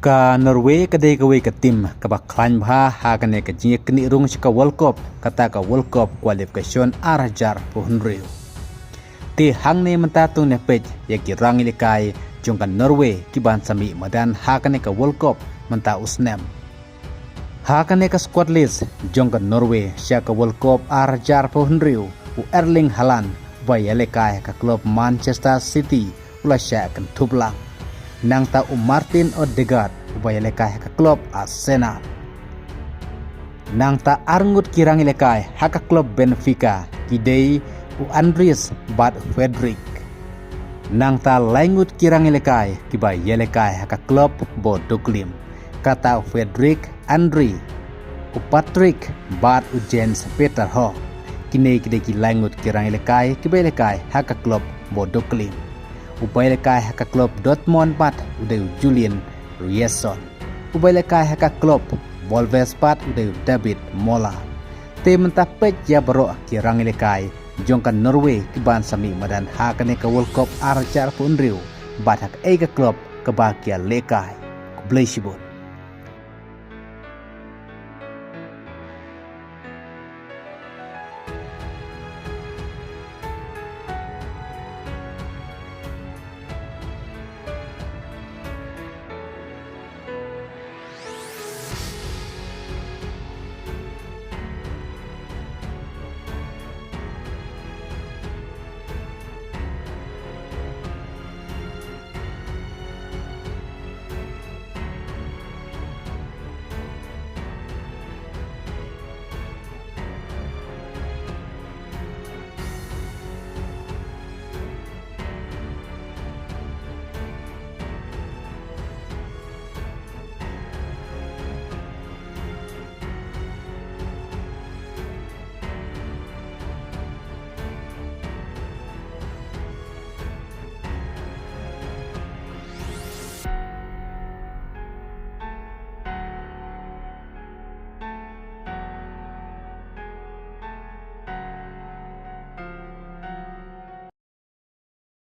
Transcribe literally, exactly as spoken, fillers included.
Ka Norway ka dei kawei ka tim kaba khlaiñ bha ha kane ka jingïaknieh rung sha ka World Cup, kata ka World Cup qualification ar hajar arphew hynriew. Te hangne mynta to ngin ïa peit ïa ki rangïalehkai jong ka Norway ki ban sa mih madan ha kane ka World Cup mynta u snem. Ha kane ka squad list jong ka Norway sha ka World Cup ar hajar arphew hynriew, u Erling Haaland uba ïalehkai ha ka klub Manchester City u la shah kynthup lang. Nangta u Martin Odegaard uba ïalehkai ha ka klub Arsenal. Nangta arngut ki rangïalehkai ha ka klub Benfica ki dei u Andreas bad u Fredrik. Nangta laingut ki rangïalehkai kiba ïalehkai ha ka klub Bodo Glimt, kata u Fredrik Andri, u Patrick bad u Jens Peter Hauge. Kine ki dei ki laingut ki rangïalehkai kiba ïalehkai ha ka klub Bodo Glimt. Uba ïalehkai ha ka klub Dortmund bad u dei u Julian Ryerson. Uba ïalehkai ha ka klub Wolves bad u dei u David Mola. Te mynta peit ïa baroh ki rangïalehkai jong ka Norway ki ban sa mih madan ha kane ka World Cup ar hajar arphew hynriew bad ha kaei ka klub kaba ki ïalehkai. Khublei shibun.